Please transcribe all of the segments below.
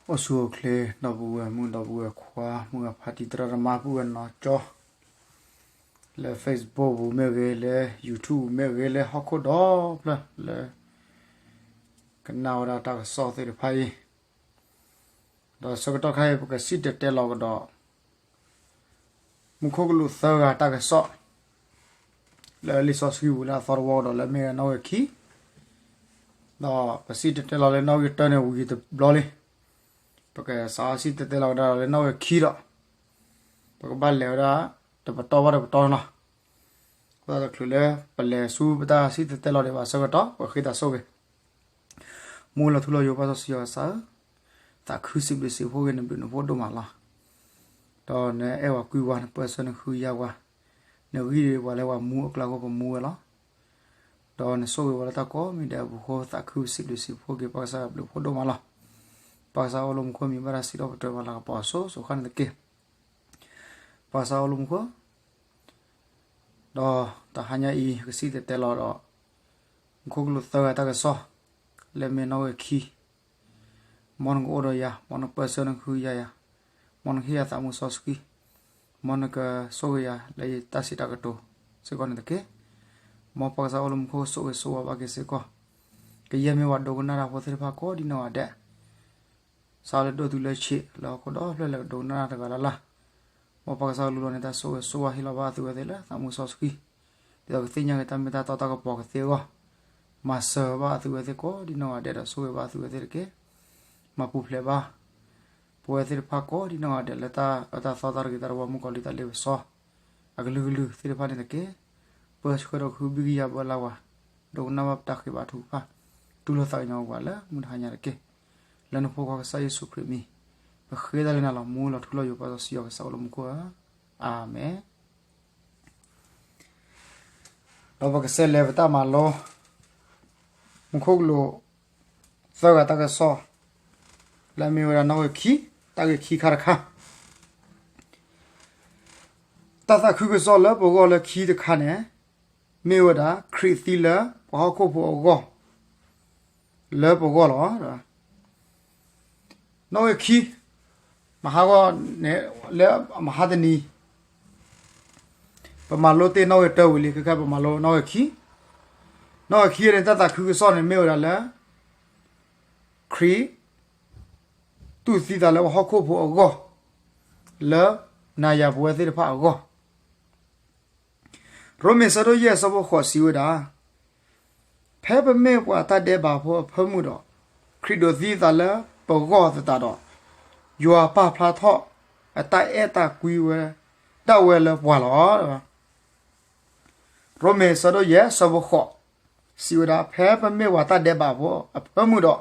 အိၣ်ဆူၣ်အိၣ်ချ့ ဒီပုၢ်ဝဲၢ်မုၣ် ဒီပုၢ်ဝဲၢ်ခွါ မုၢ်ဂၤဖါတံၤ သရၣ်သမါ ပုၢ်ဝဲၢ်နီၢ်ကၠီ လၢ Facebook ပူၤမ့ၢ်ဂ့ၤ လၢ YouTube ပူၤမ့ၢ်ဂ့ၤ လၢဟီၣ်ခိၣ်ဒီဖျၢၣ်လၢ ကနၣ်ဝဲဒၣ်တၢ်ကစီၣ်သ့ၣ်တဖၣ်အံၤ, ဒီးဆၢကတီၢ်ခါအံၤ ပကစံၣ်တဲၤတဲလီၤကဒီး မူခိၣ်ကလူးသၢဂၤတၢ်ကစီၣ် လၢလံာ်စီဆှံပူၤလၢအသီတဝီကဒီးလၢမ့ၢ်ဝဲနီၣ်ဂံၢ်ခံ, ဒီးပစံၣ်တဲၤတဲလီၤလၢနီၣ်ဂံၢ်တၢန့ၣ်ဝံၤတဘျီလံ, ပကစးစံၣ်တဲၤတဲလီၤကဒီးလၢနီၣ်ဂံၢ်ခံဒီး ပကဘၣ်လဲၤဝဲဒၣ် တပတီၢ်ဘၣ်တပတီၢ်န့ၣ်လီၤ. အဃိသတးတချုးလၢ ပလဲၤဆူပတၢ်စံၣ်တဲၤတဲလီၤဒံးဘၣ်ဆၢကတီၢ် ပဃ့တၢ်ဆိၣ်ဂ့ၤ, မူလီၤထူလီၤယိာ်ပၢ်စီဆှံယွၤကစၢ်ဧၢ, သးခုစံးဘျုးစံးဖှိၣ်က့ၤနဘျုးနဖှိၣ်ဒိၣ်မးလီၤ. ဒီးနအဲၣ်ဝဲကွံဝဲနပၢၢ်ဆၢနဃုယၤဝဲ, နဂံၢ်ဒံးပှၤလၢပှၤမူအကျါအဃိပမူဝဲလီၤ. ဒီးနဆိၣ်ဂ့ၤဝဲလၢတၢ်ကိးမံၤဒဲးအပူၤအဃိ သးခုစံးဘျုးစံးဖှိၣ်က့ၤပၢ်ကစၢ်ယွၤဘျုးဖှိၣ်ဒိၣ်မးလီၤ. ပၢ်ကစၢ်အိၣ်လၢမူခိၣ်မံၤဘၣ်တၢ်စံးထီၣ်ပတြၢၤပှၤလၤကပီၤအစိၤစိၤဃၣ်န့ၣ်တက့ၢ်. ပၢ်ကစၢ်အိၣ်လၢမူခိၣ် ဒီးတဟါညါအံၤ ကစံၣ်တဲၤတဲလီၤဒီး မူခိၣ်ကလူးသၢဂၤတၢ်ကစီၣ် လၢမ့ၢ်နီၣ်ဂံၢ်ခံ, မ်နကအိၣ်ဒီးယၤ, မ်နပၢၢ်ဆၢနဃုယၤယၤ, မ်နကဟ့ၣ်ယၤသးမူစီဆှံ, မ်နကဆိၣ်ဂ့ၤယၤလၢယတၢ်စံးတၢ်ကတိၤစ့ၢ်ကီးန့ၣ်တက့ၢ်. မ်ပၢ်ကစၢ်အိၣ်လၢမူခိၣ်ဆိၣ်ဂ့ၤဆိၣ်ဝါဘၣ်က့ၤစ့ၢ်ကီး, ကယဲၢ်မ့ၢ်ပှၤဒိကနၣ်တၢ်ဖိသ့ၣ်တဖၣ်ကိးဒ်နီၢ်ဂၤဒဲး စးလၢဒိၣ်တုၤလၢဆံး လၢဟီၣ်ခိၣ်ဒီဖျၢၣ်လၢကဒိကနၣ်တၢ်တဂၤလၢ်လၢ်, မ်ပၢ်ကစၢ်လူလီၤန့ၢ်တၢ်ဆိၣ်ဂ့ၤဆိၣ်ဝါဟ့ၣ်လီၤဘၣ်အသုဝဲသ့ၣ်လၢသးမူစီဆှံ, ဒ်သိးကသ့ၣ်ညါက့ၤတၢ်မ့ၢ်တၢ်တီတၢ်ကပီၤကသ့အဂီၢ်, မၤစၢၤဘၣ်အသုဝဲသ့ၣ်ကိးဒ်နီၢ်ဂၤဒဲးဒီးဆိၣ်ဂ့ၤဘၣ်အသုဝဲသ့ၣ်တက့ၢ်. မၤပူၤဖျဲးဘၣ် ပဝဲသ့ၣ်တဖၣ်ကိးဒ်နီၢ်ဂၤဒဲးလၢတၢ်အၢတၢ်သီတၢ်တဂ့ၤတၢ်တဝီ မုၣ်ကီၤလံၢ်တၢ်လ့ပစီ အကလုာ်ကလုာ်သ့ၣ်တဖၣ်န့ၣ်တက့ၢ်. ပၢဆှၢဒီးကဟုဘံၣ်ကယာ်ဘၢလၢ်ဝဲ, ဒိကနၣ်ဘၣ်ပတၢ်ဃ့ဘါထုကဖၣ်, တူၢ်လိာ်သးကညီၤပှၤလၢမုၢ်တဟါညါတက့ၢ်. လၢနဖိခွါကစၢ်ယ့ၣ်ၡူးခရံာ်အမံၤ ပဃ့တၢ်လၢနၤလီၤ. မူလီၤထူလီၤယိာ်ပၢ်စီဆှံယွၤကစၢ်အိၣ်လၢမူခိၣ်ဧၢ, အၤမ့ၣ်. ဒီးပကစဲးလဲၤပတၢ်မၤလိ မူခိၣ်ကလူးသၢဂၤတၢ်ကစီၣ် လၢအမ့ၢ်ဝဲဒၣ်နီၣ်ဂံၢ်ခံ, တၢ်ဂ့ၢ်ခံခါတခါ, တၢ်သးခုကစီၣ်လၢပဂီၢ်လၢခံတခါန့ၣ် မ့ၢ်ဝဲဒၣ် ခရံာ်သံလၢပှၤဟီၣ်ခိၣ်ဖိအဂီၢ် လၢပဂီၢ်လီၤ. နီၣ်ဂံၢ်ခံ, မဟါဂီၢ်န့ၣ် လၢမဟါတနံၤ ပမၤလိတ့ၢ်နီၣ်ဂံၢ်တၢဝံၤလံ, ခဲခါပမၤလိနီၣ်ဂံၢ်ခံ, နီၣ်ဂံၢ်ခံန့ၣ် တၢ်သးခုကစီၣ်န့ၣ်မ့ၢ်ဝဲဒၣ်လၢ ခရံာ် တူၢ်သံသးလၢပှၤဟီၣ်ခိၣ်ဖိအဂီၢ် လၢနၤယၤပဝဲသ့ၣ်တဖၣ်အဂီၢ် ရိမ့ၤဆၢဒိၣ်ယဲၢ်ဆၢဖိဃိးစံးဝဲဒၣ်, ဖဲပမ့ၢ်ပှၤတၢ်ဒဲးဘးဖိအဖၢမုၢ်ဒီး, ခရံာ်ဒိးသံသးလၢပဂီၢ်သတးဒီး, ယွၤပာ်ဖျါထီၣ်အတၢ်အဲၣ်တၢ်ကွံဝဲဒၣ်ဝဲလၢပှၤလီၤ. ရိမ့ၤဆၢဒိၣ်ယဲၢ်ဆၢဖိဃိး စံးဝဲဒၣ်, ဖဲပမ့ၢ်ပှၤတၢ်ဒဲးဘးဖိအဖၢမုၢ်ဒီး,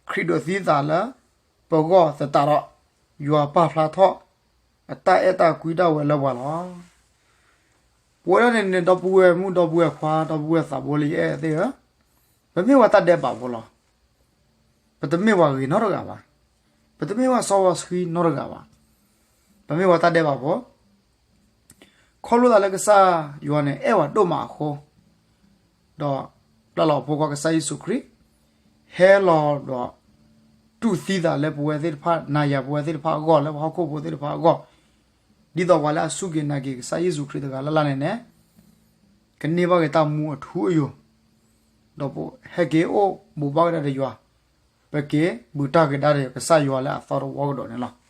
ခရံာ်ဒိးသံသးလၢပဂီၢ်သတးဒီး, ယွၤပာ်ဖျါထီၣ်အတၢ်အဲၣ်တၢ်ကွံဒၣ်ဝဲလၢပှၤလီၤ. ပဝဲဒၣ်န့ၣ်န့ၣ် ဒီပုၢ်ဝဲၢ်မုၣ် ဒီပုၢ်ဝဲၢ်ခွါ ဒီပုၢ်ဝဲၢ်သးဘိလၢယအဲၣ်သ့ၣ်ဧၢ, ပမ့ၢ်ပှၤတၢ်ဒဲးဘးဖိလီၤ. ပတမ့ၢ်ပှၤဂ့ၤနီတဂၤဘၣ်. ပတမ့ၢ်ပှၤစီဝါဆှံနီတဂၤဘၣ်. ပမ့ၢ်ပှၤတၢ်ဒဲးဘးဖိ ခီဖျိသးလၢကစၢ်ယွၤန့ၣ် အဲၣ်ပှၤဒိၣ်မးအဃိ, ဒီးပျၢ်လီၤအဖိခွါကစၢ်ယ့ၣ်ၡူးခရံာ် ဟဲလီၤဒီး တူၢ်သံသးလၢပဝဲသ့ၣ်တဖၣ် နၤယၤပဝဲသ့ၣ်တဖၣ်အဂီၢ် လၢပှၤဟီၣ်ခိၣ်ဖိသ့ၣ်တဖၣ်အဂီၢ်, ဒ်သိးပှၤလၢအစူၢ်က့ၤနာ်က့ၤကစၢ်ယ့ၣ်ၡူးခရံာ်တဂၤလၢ်လၢ်န့ၣ်န့ၣ် ကန့ၢ်ဘၣ်က့ၤတၢ်မူအထူအယိာ်, ဒီးပဟဲက့ၤအိၣ်ဘူးဘၣ်ကဒါဒီးယွၤ, ပက့ၤဘူးတၢ်က့ၤဒါဒီးကစၢ်ယွၤလၢအသီတဝီကဒီးန့ၣ်လီၤ.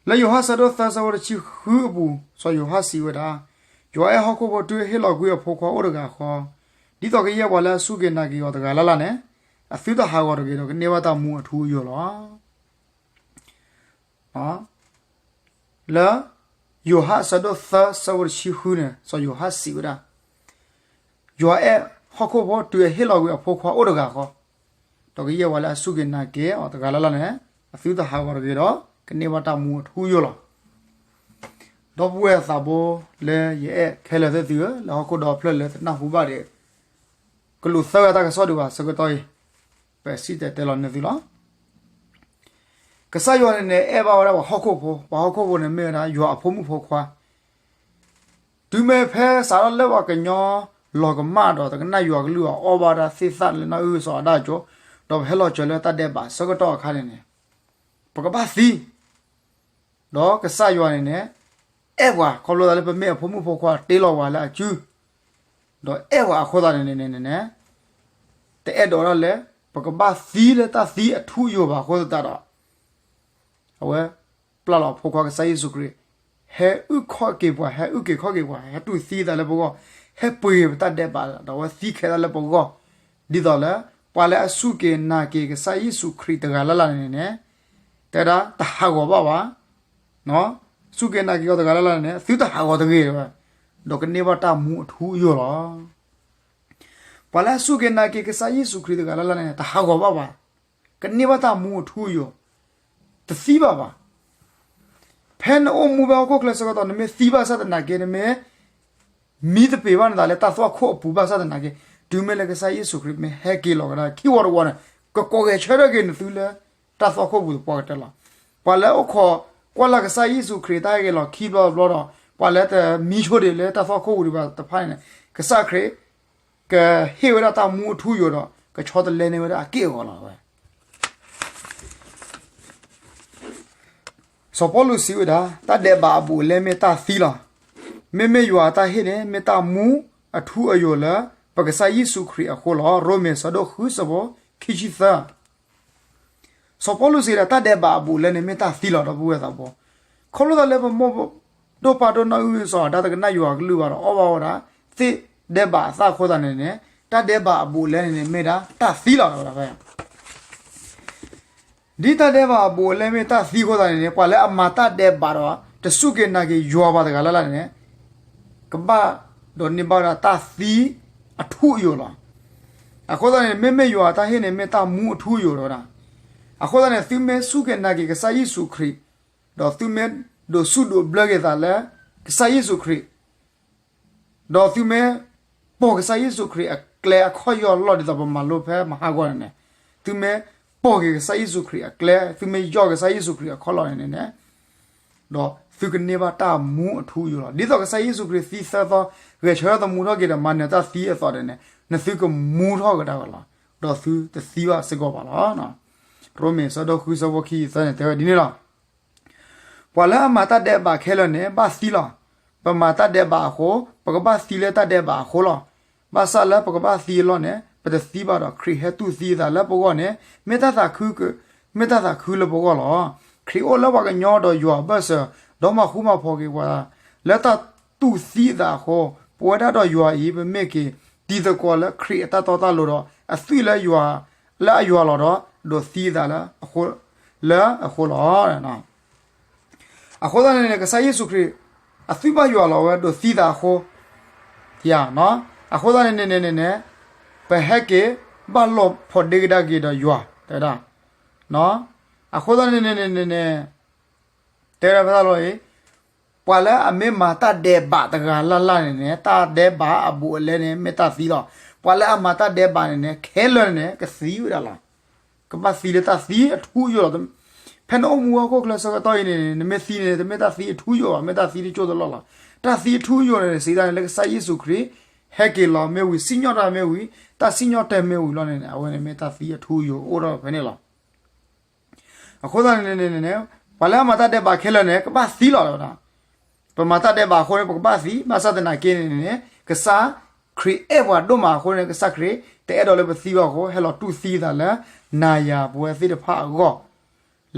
လၢယိၤဟၣ်ဆၢဒိၣ်သၢဆၢဖိတဆံဃုအပူၤ စီၤယိၤဟၣ်စံးဝဲဒၣ်, ယွၤအဲၣ်ဟီၣ်ခိၣ်ဖိတုၤအဟ့ၣ်လီၤကွံာ်အဖိခွါအိၣ်တဂၤဃီ, ဒ်သိးကယဲၢ်ပှၤလၢအစူၢ်က့ၤနာ်က့ၤအီၤတဂၤလၢ်လၢ်န့ၣ် အသုတဟးဂီၤတဂ့ၤဒီးကန့ၢ်ဘၣ်တၢ်မူအထူအယိာ်လီၤ. လၢယိၤဟၣ်အဆၢဒိၣ်သၢဆၢဖိတဆံဃုန့ၣ် စီၤယိၤဟၣ်စံးဝဲဒၣ်, ယွၤအဲၣ်ဟီၣ်ခိၣ်ဖိတုၤအဟ့ၣ်လီၤကွံာ်အဖိခွါအိၣ်တဂၤဃီ, ဒီးကယဲၢ်ပှၤလၢအစူၢ်က့ၤနာ်က့ၤအီၤတဂၤလၢ်လၢ်န့ၣ် အသုတဟးဂီၤတဂ့ၤဒီး ကန့ၢ်ဘၣ်တၢ်မူအထူအယိာ်လီၤ. ဒီပုၢ်ဝဲၢ်သးဘိလၢယအဲၣ်ခဲလၢာ်သ့ၣ်သုဧၢ, လၢဟီၣ်ခိၣ်ဒီဖျၢၣ်လၢတနၢ်ဟူဘၣ်ဒီး ကလူးသၢဂၤတၢ်ကစီၣ်ဒံးဘၣ်ဆၢကတီၢ်အံၤ, ပစံၣ်တဲၤတဲလီၤန့ၢ်သုလီၤ. ကစၢ်ယွၤန့ၣ်န့ၣ် အဲၣ်ဘၣ်ဝဲဒၣ်ပှၤဟီၣ်ခိၣ်ဖိ, ပှၤဟီၣ်ခိၣ်ဖိန့ၣ်မ့ၢ်ဝဲဒၣ်ယွၤအဖိမုၣ်ဖိခွါ, တုၤမ့ၢ်ဖဲစးထီၣ်လၢပှၤကညီလီၤကမၣ်ဒီး တကနၣ်ယွၤကလုၢ်အီၤ အီၣ်ဘၣ်ဝဲဒၣ်သ့ၣ်သၣ်လၢနီၢ်အုၣ်စီၤအၤဒၣ်အစိၤ, ဒီးပဟဲလီၤစၢၤလၢတၢ်ဒဲးဘးဆၢကတီၢ်အခါန့ၣ်န့ၣ် ပကဘၣ်သံ, ဒီးကစၢ်ယွၤန့ၣ်န့ၣ် အဲၣ်ပှၤ ခီဖျိသးလၢပမ့ၢ်အဖိမုၣ်ဖိခွါတ့လီၤပှၤလၢအစု, ဒီးအဲၣ်ပှၤအဃိသတးန့ၣ်န့ၣ်န့ၣ် တအဲၣ်ဒိးဒၣ်လၢ ပကဘၣ်သံလၢတၢ်သံအထူအယိာ်ဘၣ်အဃိသတးဒီး အဝဲ ပျၢ်လီၤအဖိခွါကစၢ်ယ့ၣ်ၡူးခရံာ် ဟဲအုၣ်ခီၣ်က့ၤပှၤ ဟဲအုၣ်က့ၤခီၣ်က့ၤပှၤ ဟဲတူၢ်သံသးလၢပဂီၢ်, ဟဲပှ့ၤက့ၤပတၢ်ဒဲးဘး ဒီးအဝဲသံခဲဒၣ်လၢပဂီၢ်, ဒ်သိးလၢ ပှၤလၢအစူၢ်က့ၤနာ်က့ၤကစၢ်ယ့ၣ်ၡူးခရံာ်တဂၤလၢ်လၢ်န့ၣ်န့ၣ် တဲဒၣ်တဟးဂီၤဘၣ်ဘၣ်, စူၢ်က့ၤနာ်က့ၤအီၤတဂၤလၢ်လၢ်န့ၣ် သုတဟးဂီၤတဂ့ၤဝဲ, ဒီးကန့ၢ်ဘၣ်တၢ်မူအထူအယိာ်လီၤ. ပှၤလၢအစူၢ်က့ၤနာ်က့ၤကစၢ်ယ့ၣ်ၡူးခရံာ်တဂၤလၢ်လၢ်န့ၣ် တဟးဂီၤဘၣ်ဘၣ်, ကန့ၢ်ဘၣ်တၢ်မူအထူအယိာ်, တသံဘၣ်ဘၣ်. ဖဲနအိၣ်မူဖဲဟီၣ်ခိၣ်ချၢဆၢကတီၢ် နမ့ၢ်သံဘၣ်ဆၣ်သနာ်က့ နမ့ၢ် မံသပ့ၤဘၣ်နသးလၢတၢ်သွၣ်ခိၣ်အပူၤဘၣ်ဆၣ်သနာ်က့, တုၤမ့ၢ်လၢကစၢ်ယ့ၣ်ၡူးခရံာ်မ့ၢ်ဟဲက့ၤလီၤကဒါခံဝီတဝီန့ၣ် ကကိးဂဲၤဆၢထၢၣ်က့ၤနသုလၢတၢ်သွၣ်ခိၣ်ပူၤသပှၢ်ကတၢၢ်လီၤ. ပှၤလၢအိၣ်ခိးကွၢ်လၢ်ကစၢ်ယ့ၣ်ၡူးခရံာ်တၢ်ဟဲက့ၤလီၤခံဘျီတဘျီဒီး ပှၤလၢတမံဆိဒံးလၢတၢ်သွၣ်ခိၣ်ပူၤဒံးဘၣ်တဖၣ်န့ၣ်န့ၣ် ကစၢ်ခရံာ် ကဟ့ၣ်ဝဲဒၣ်တၢ်မူအထူအယိာ်ဒီး ကဆီတလဲန့ၢ်ဝဲဒၣ်အက့ၢ်အဂီၤလီၤဝဲ. စီၤပီလူးစံးဝဲဒၣ် တၢ်ဒဲးဘးအဘူးအလဲမ့ၢ်တၢ်သံလီၤ. မ့မ့ၢ်ယွၤအတၢ်ဟ့ၣ်န့ၣ် မ့ၢ်တၢ်မူအထူအယိာ်လၢ ပကစၢ်ယ့ၣ်ၡူးခရံာ်အဃိလီၤ. ရိမ့ၤဆၢဒိၣ်ဃုဆၢဖိခံဆံသၢ စီၤပီလူးစံးဝဲဒၣ် တၢ်ဒဲးဘးအဘူးအလဲန့ၣ် မ့ၢ်တၢ်သံလီၤ ဒီပုၢ်ဝဲၢ်သးဘိ. ခီဖျိသးလၢပမိၢ်ဒိၣ်ပၢ်ဒိၣ်နီၢ်အုၣ်အုၣ်စီၤအၤဒၣ်တကနၣ်ယွၤအကလုၢ်ဘၣ်ဒီး အီၣ်ဘၣ်ဝဲဒၣ် သ့ၣ်ဒဲးဘးအသၣ်အဃိသတးန့ၣ်န့ၣ် တၢ်ဒဲးဘးအဘူးအလဲန့ၣ်န့ၣ် မ့ၢ်ဒၣ်တၢ်သံလီၤ တဲဝဲဒၣ်ဖဲ ဒ်တၢ်ဒဲးဘးအဘူးအလဲမ့ၢ်တၢ်သံအဃိသတးန့ၣ်န့ၣ် ပှၤလၢအမၤတၢ်ဒဲးဘးဒီး တစူၢ်က့ၤနာ်က့ၤယွၤဘၣ်တဂၤလၢ်လၢ်န့ၣ် ကဘၣ်ဒီးန့ၢ်ဘၣ်ဝဲဒၣ်တၢ်သံအထူအယိာ်လီၤ. အဃိသတးန့ၣ် မ့မ့ၢ်ယွၤအတၢ်ဟ့ၣ်န့ၣ် မ့ၢ်တၢ်မူအထူအယိာ်လီၤဝဲဒၣ်. အဃိသတးန့ၣ် သုမ့ၢ်စူၢ်က့ၤနာ်က့ၤကစၢ်ယ့ၣ်ၡူးခရံာ် ဒီးသုမ့ၢ်ဒိးစူၣ်ဒိးဘျၢက့ၤသးလၢ ကစၢ်ယ့ၣ်ၡူးခရံာ် ဒီးသုမ့ၢ်ပိာ်ကစၢ်ယ့ၣ်ၡူးခရံာ်အကျဲအခီၣ်ယီၢ်လီၢ်ဒ်သိးပမၤလိဖဲမဟါဂီၢ်န့ၣ်န့ၣ်, သုမ့ၢ်ပိာ်က့ၤကစၢ်ယ့ၣ်ၡူးခရံာ်အကျဲ, သုမ့ၢ်ယီၢ်ကစၢ်ယ့ၣ်ၡူးခရံာ်အခီၣ်လီၢ်န့ၣ်န့ၣ်, ဒီးသုကန့ၢ်ဘၣ်တၢ်မူအထူအယိာ်လီၤ. ဒ်သိးကစၢ်ယ့ၣ်ၡူးခရံာ်သံသၢသီ, ဂဲၤဆၢထၢၣ်သမူထီၣ်က့ၤဒီးမၤနၢၤတၢ်သံအသိးန့ၣ်န့ၣ်, နသုကမူထီၣ်ကဒါက့ၤလီၤ. ဒီးသုတသံဘၣ်စ့ၢ်ကီးဘၣ်လီၤ. ရိမ့ၤဆၢဒိၣ်ဃုဆၢဖိခံဆံသၢန့ၣ် တဲဝဲဒ်န့ၣ်လီၤ. ပှၤလၢအမၤတၢ်ဒဲးဘးခဲလၢာ်န့ၣ် ဘၣ်သံလီၤ. ပမၤတၢ်ဒဲးဘးအဃိ, ပကဘၣ်သံလၢတၢ်ဒဲးဘးအဃိလီၤ. ဘၣ်ဆၣ်လၢပကဘၣ်သံအလီၢ်န့ၣ် ပတသံဘၣ်ဒီး ခရံာ်ဟဲတူၢ်သံအသးလၢပဂီၢ်န့ၣ် မ့ၢ်တၢ်သးခု, မ့ၢ်တၢ်သးခုလၢပဂီၢ်လီၤ. ခရံာ်အိၣ်လၢပှၤကညီဒီးယွၤအဘၢၣ်စၢၤ, ဒီးမၤဃူမၤဖိးက့ၤပှၤ လၢတၢ်တူၢ်သံအသးအဃိ, ပဝဲဒၣ်ဒီးယွၤအံၤ ပမ့ၢ်က့ၤတံၤသကိးလၢခရံာ်အတၢ်တီတၢ်လိၤဒီး အသွံၣ်လၢယွၤ, လၢအယွၤလီၤဒီး ဒိးသံအသးလၢအဃိ, လၢအဃိလီၤ. အဃိသတးန့ၣ်န့ၣ် ကစၢ်ယ့ၣ်ၡူးခရံာ် အသွံၣ်ဘၣ်ယွၤလီၤဝဲ ဒိးသံသးအဃိ, ယၤ, အဃိသတးန့ၣ်န့ၣ်န့ၣ်န့ၣ် ပဟဲက့ၤဘၣ်လိာ်ဖိးဒ့ကဒါက့ၤဒီးယွၤ တဲဝဲဒၣ်. အဃိသတးန့ၣ်န့ၣ်န့ၣ်န့ၣ် တဲဝဲဒၣ်ဖဲတၢ်လီၢ်အံၤ, ပှၤလၢအမ့ၢ်မၤတၢ်ဒဲးဘးတဂၤလၢ်လၢ်န့ၣ်န့ၣ် တၢ်ဒဲးဘးအဘူးအလဲန့ၣ် မ့ၢ်တၢ်သံလီၤ. ပှၤလၢအမၤတၢ်ဒဲးဘးန့ၣ်န့ၣ် ခဲလၢာ်န့ၣ်န့ၣ် ကသံဝဲဒၣ်လီၤ. ကဘၣ်သံလၢတၢ်သံအထူအယိာ်လီၤ. ဖဲနအိၣ်မူဟီၣ်ခိၣ်ချၢဆၢကတီၢ်အံၤန့ၣ်န့ၣ် နမ့ၢ်သံန့ၣ် တမ့ၢ်တၢ်သံအထူအယိာ်ဘၣ်, မ့ၢ်တၢ်သံတကၠိၢ်တလီၢ်လီၤ. တၢ်သံအထူအယိာ်န့ၣ် စံးတၢ်န့ၣ် လၢကစၢ်ယ့ၣ်ၡူးခရံာ် ဟဲက့ၤလီၤမ့ၢ်ဝံၤ, စံၣ်ညီၣ်တၢ်မ့ၢ်ဝံၤ, တၢ်စံၣ်ညီၣ်တၢ်မ့ၢ်ဝံၤလီၤန့ၣ်န့ၣ် အဝဲန့ၣ်မ့ၢ်တၢ်သံအထူအယိာ်အိၣ်ထီၣ်ဖဲန့ၣ်လီၤ. အဃိသတးန့ၣ်န့ၣ်န့ၣ် ပှၤလၢအမၤတၢ်ဒဲးဘးခဲလၢာ်န့ၣ် ကဘၣ်သံလီၤဝဲဒၣ်. ပမၤတၢ်ဒဲးဘးအဃိန့ၣ် ပကဘၣ်သံ, ဘၣ်ဆၣ်သနာ်က့န့ၣ်န့ၣ် ကစၢ်ခရံာ်အဲၣ်ပှၤဒိၣ်မးအဃိန့ၣ် ကစၢ်ခရံာ်တအဲၣ်ဒိးလၢပသံဘၣ်အဃိ ဟဲလီၤတူၢ်သံသးလၢ နၤယၤပဝဲသ့ၣ်တဖၣ်အဂီၢ်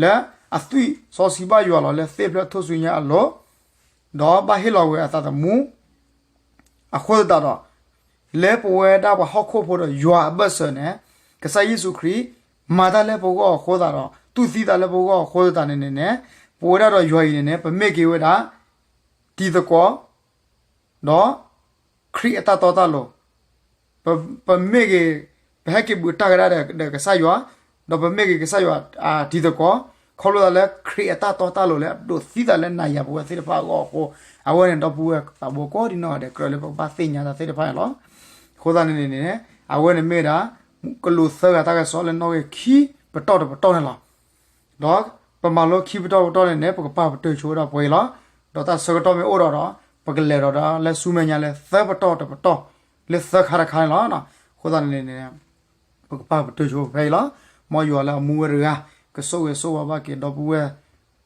လၢအသွံၣ်စီဆှံဘၣ်ယွၤလီၤလၢသ့ၣ်ဖျၢၣ်ထူၣ်စုညါအလိၤ, ဒီးဘၣ်ဟ့ၣ်လီၤဝဲအသးသမူ အဃိသတးဒီး လၢပဝဲဒၣ်ပှၤဟီၣ်ခိၣ်ဖိဒီးယွၤအဘၢၣ်စၢၤန့ၣ် ကစၢ်ယ့ၣ်ၡူးခရံာ် မၤတၢ်လၢပဂီၢ်အဃိသတးဒီး တူၢ်သံသးလၢပဂီၢ်အဃိသတးန့ၣ်န့ၣ်န့ၣ် ပဝဲဒၣ်ဒီးယွၤအံၤန့ၣ်န့ၣ် ပမ့ၢ်က့ၤဝဲဒၣ် တံၤသကိး ဒီး ခရံာ်အတၢ်တီတၢ်လိၤ, ပမ့ၢ်ဂ့ၤ, ပဟဲက့ၤဘူးတၢ်ကဒါဒီးကစၢ်ယွၤ, ဒီးပမ့ၢ်ဂ့ၤကစၢ်ယွၤတံၤသကိး, ခီဖျိသးလၢခရံာ်အတၢ်တီတၢ်လိၤလၢအဒိးသံသးလၢနၤယၤပဝဲသ့ၣ်တဖၣ်အဂီၢ်အဃိ, အဝဲန့ၣ်ဒီပုၢ်ဝဲၢ်သးဘိကိးဒံနီၢ်ဂၤဒဲး ကြၢးလၢပကဘၣ်သ့ၣ်ညါတၢ်သ့ၣ်တဖၣ်န့ၣ်လီၤ. အဃိသတးန့ၣ်န့ၣ်န့ၣ် အဝဲန့ၣ်မ့ၢ်ဝဲဒၣ် ကလူးသၢဂၤတၢ်ကစီၣ်လၢနီၣ်ဂံၢ်ခံပတီၢ်တပတီၢ်န့ၣ်လီၤ. ဒီးပမၤလိခံပတီၢ်တပတီၢ်န့ၣ်န့ၣ် ပကပာ်ပတုာ်ဆိဝဲဒၣ်ပှဲၤအံၤလီၤ. ဒီးတၢ်ဆၢကတီၢ်မ့ၢ်အိၣ်ဒီးဒီး ပကလဲၤဒီးဒီးလၢဆူမဲာ်ညါလၢသၢပတီၢ်တပတီၢ် လၢသၢခါတခါန့ၣ်လီၤ. အဃိသတးန့ၣ်န့ၣ် ပကပာ်ပတုာ်ဆိဖဲအံၤလီၤ. မ်ယွၤလၢအမူဝဲတဂၤ ကဆိၣ်ဂ့ၤဆိၣ်ဝါဘၣ်က့ၤ ဒီပုၢ်ဝဲၢ်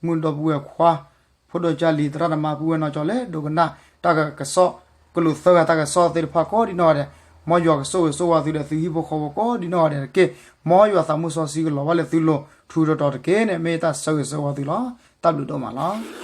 မုၣ်ဒီပုၢ်ဝဲၢ်ခွါ ဖိဒိၣ်ကၢ်လံၤ သရၣ်သမါ ပုၢ်ဝဲၢ်နီၢ်ကၠီလၢဒိကနၣ်တၢ်ကစီၣ် ကလူးသၢဂၤတၢ်ကစီၣ်သ့ၣ်တဖၣ်ကိးဒံနီၢ်ဂၤဒဲး, မ်ယွၤကဆိၣ်ဂ့ၤဆိၣ်ဝါသုဒီးသုဟံၣ်ဖိဃီဖိကိးဒံနီၢ်ဂၤဒဲးတက့ၢ်. မ်ယွၤသးမုၢ်စီဆှံကလီၤဘၣ်လၢသုလိၤ ထူးထူးတီၤတီၤတက့ၢ်န့ၣ် မ့ၢ်တၢ်ဆၢဂ့ၤဆၢဝါသုလီၤ. တၢ်ဘျုးဒိၣ်မးလီၤ.